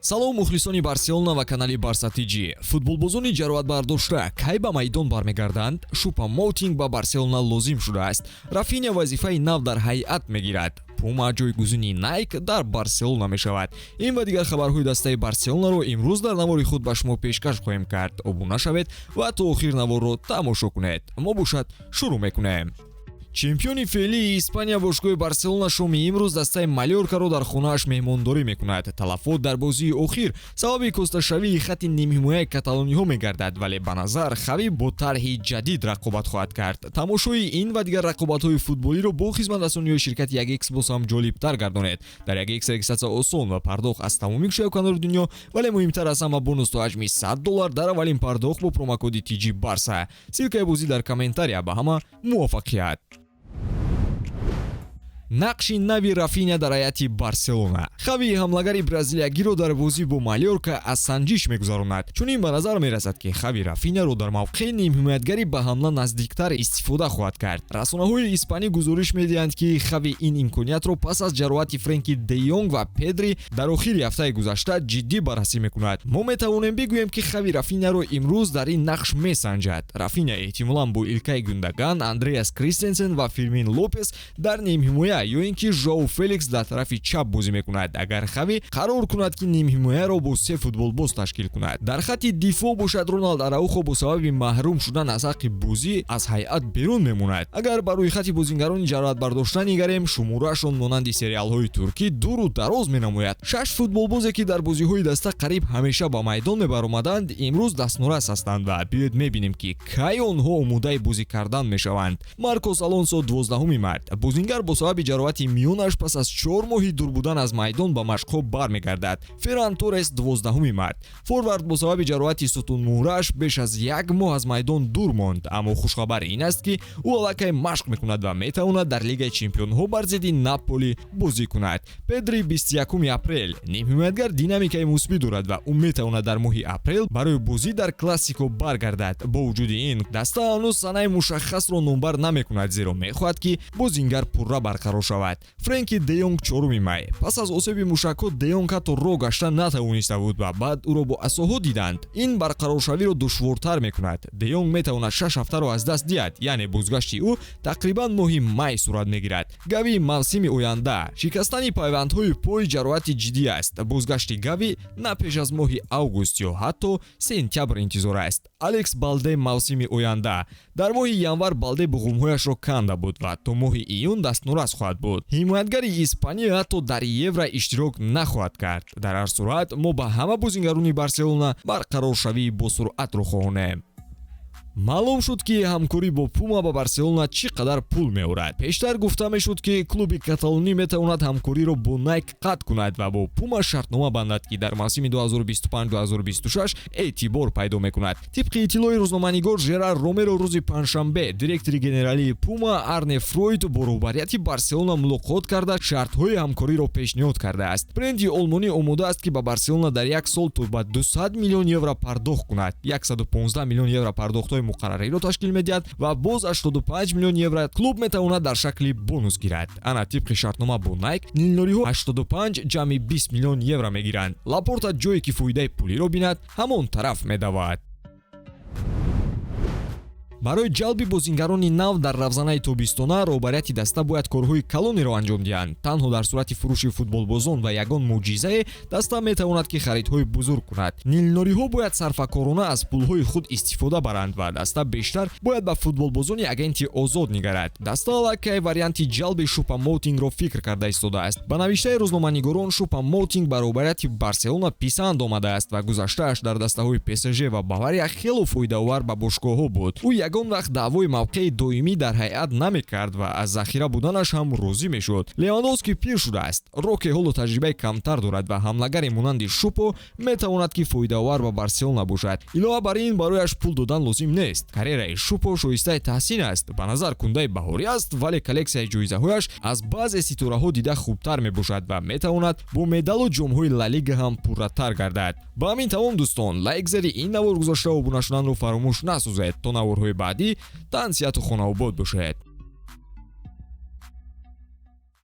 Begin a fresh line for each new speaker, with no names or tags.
Салом, мухлисони Барселона ва канали Барса ТЖ. Футболбозони ҷароҳатбардошта кай ба майдон бармегарданд? Шупо Моутинг ба Барселона лозим шудааст. Рафиня вазифаи нав дар ҳайат мегирад. Пума ҷойгузини Найк дар Барселона мешавад. Ин ва дигар хабарҳои дастаи Барселонаро имрӯз дар навори худ ба шумо пешкаш хоҳем кард. Обуна шавед ва то охир наворро тамошо кунед. Мо бошад, шурӯъ мекунем. Чемпиони феълии Испания, бошгоҳи Барселона, шоми имрӯз дастаи Малёркаро дар хонааш меҳмондорӣ мекунад. Талафот дар бозии охир сабаби косташавии хатти нимҳимояи каталониҳо мегардад, вале ба назар Хави бо тарҳи ҷадид рақобат хоҳад кард. Тамошои ин ва дигар рақобатҳои футболиро бо хизматрасониҳои ширкати 1X боз ҳам ҷолибтар гардонед. Дар 1X регистратсия осон ва пардохт аз тамоми гӯшаю дунё, вале муҳимтар аз ҳама, бонус то ҳаҷми 100 доллар дар аввалин пардохт бо промокоди TG Барса. Ссылкаи бозӣ дар комментария. Ба ҳама муваффақият! Нақши нави Рафиня дар ҳайати Барселона. Хави ҳамлагари бразилиягиро дар бозӣ бо Малёрка аз санҷиш мегузаронад. Чунин ба назар мерасад, ки Хави Рафиняро дар мавқеи нимҳимоятгарӣ ба ҳамла наздиктар истифода хоҳад кард. Расонаҳои испанӣ гузориш медиҳанд, ки Хави ин имкониятро пас аз ҷароҳати Френки де Йонг ва Педри дар охири ҳафтаи гузашта ҷиддӣ баррасӣ мекунад. Мо метавонем бигӯем, ки Хави Рафиняро имрӯз дар ин нақш месанҷад. Рафиня эҳтимолан бо Илкай Гюндаган, Андреас Кристенсен ва Фирмин Лопес дар нимҳимоя ё ин ки Жоу Феликс дар тарафи чап бозӣ мекунад, агар Хави қарор кунад, ки нимҳимояро бо се футболбоз ташкил кунад. Дар хатти дифоъ бошад, Роналд Араухо бо сабаби маҳрум шудан аз ҳаққи бозӣ аз ҳайат берун мемонад. Агар ба рӯйхати бозингарони ҷароҳатбардошта нигарем, шумораашон монанди сериалҳои туркӣ дуру дароз менамояд. Шаш футболбозе, ки дар бозиҳои даста қариб ҳамеша ба майдон мебаромаданд, имрӯз дастнорас ҳастанд ва биёед мебинем, ки кай онҳо омодаи бозӣ кардан мешаванд. Маркос Алонсо, 12 март. Бозингар бо сабаби ҷароҳати миёнаш пас аз 4 моҳи дур будан аз майдон ба машқҳо бармегардад. Ферран Торрес, 12 март. Форвард бо сабаби ҷароҳати сутунмуҳрааш беш аз як моҳ аз майдон дур монд, аммо хушхабар ин аст, ки ӯ аллакай машқ мекунад ва метавонад дар Лигаи чемпионҳо бар зидди Наполи бозӣ кунад. Педри, 21 апрел. Нимҳимоятгар динамикаи мусбӣ дорад ва ӯ метавонад дар моҳи апрел барои бозӣ дар Классико баргардад. Бо вуҷуди ин, даста ҳанӯз санаи мушаххасро номбар намекунад, зеро мехоҳад, ки бозингар пурра барқарор шавад. Френки де Йонг, 4 май. Пас аз осеби мушакҳо де Йонг ҳатто роҳ гашта натавониста буд ва баъд ӯро бо асоҳо диданд. Ин барқароршавиро душвортар мекунад. Де Йонг метавонад 6 ҳафтаро аз даст диҳад, яъне бозгашти ӯ тақрибан моҳи май сурат мегирад. Гави, мавсими оянда. Шикастани пайвандҳои пой ҷароҳати ҷиддӣ аст. Бозгашти Гави на пеш аз моҳи август ё ҳатто сентябр интизор аст. Алекс Балде, мавсими оянда. Дар моҳи январ Балде буғумҳояшро канда буд ва то моҳи июн дастнорас хоҳад буд. Ҳимоятгари Испания ҳатто дар Евро иштирок нахоҳад кард. Дар ҳар сурат, мо ба ҳама бозингарони Барселона барқароршавии босуръатро хоҳонем. Маълум шуд, ки ҳамкорӣ бо Пума ба Барселона чӣ қадар пул меорад. Пештар гуфта мешуд, ки клуби каталонӣ метавонад ҳамкориро бо Найк қатъ кунад ва бо Пума шартнома бандад, ки дар мавсими 2025-2026 эътибор пайдо мекунад. Тибқи иттилои рӯзноманигор Жерар Ромеро, рӯзи панҷшанбе директори генералии Пума Арне Фройд бо роҳбарияти Барселона мулоқот карда, шартҳои ҳамкориро пешниҳод кардааст. Бренди олмонӣ омода аст, ки ба Барселона дар як сол то ба 200 миллион евро пардохт кунад. 115 миллион евро пардохтҳои муқаррариро ташкил медиҳад ва боз 85 миллион евро клуб метавонад дар шакли бонус гирад. Ана, тибқи шартнома бо Найк, нилнориҳо 85 ҷамъи 20 миллион евро мегиранд. Лапорта ҷое ки фоидаи пулиро бинад, ҳамон тараф медавад. Барои ҷалби бозингарони нав дар равзанаи тобистона роҳбарияти даста бояд корҳои калонеро анҷом диҳанд. Танҳо дар сурати фурӯши футболбозон ва ягон мӯъҷизае даста метавонад, ки харидҳои бузург кунад. Нилнориҳо бояд сарфакорона аз пулҳои худ истифода баранд ва даста бештар бояд ба футболбозони агенти озод нигарад. Даста аллакай варианти ҷалби Шупа Моутингро фикр карда истодааст. Ба навиштаи рӯзноманигорон, Шупа Моутинг ба роҳбарияти Барселона писанд омадааст ва гузаштааш дар дастаҳои ПСЖ ва Бавария хело фоидаовар ба бошгоҳҳо буд. Ӯ ягон вақт даъвои мавқеи доимӣ дар ҳайат намекард ва аз захира буданаш ҳам розӣ мешуд. Левандовски пир шудааст, Роке ҳоло таҷрибаи камтар дорад ва ҳамлагаре монанди Шупо метавонад, ки фоидаовар ба Барселона бошад. Илова бар ин, барояш пул додан лозим нест. Карьераи Шупо шоистаи таҳсин аст. Ба назар кундаи баҳорӣ аст, вале коллексияи ҷоизаҳояш аз баъзе ситораҳо дида хубтар мебошад ва метавонад бо медалу ҷомҳои Ла Лига ҳам пурратар гардад. Ба ҳамин тамом, дӯстон. Лайк зери ин навор гузошта, обуна шуданро фаромӯш насозед. То наворҳои баъдӣ тансиҳату хонаобод бошед.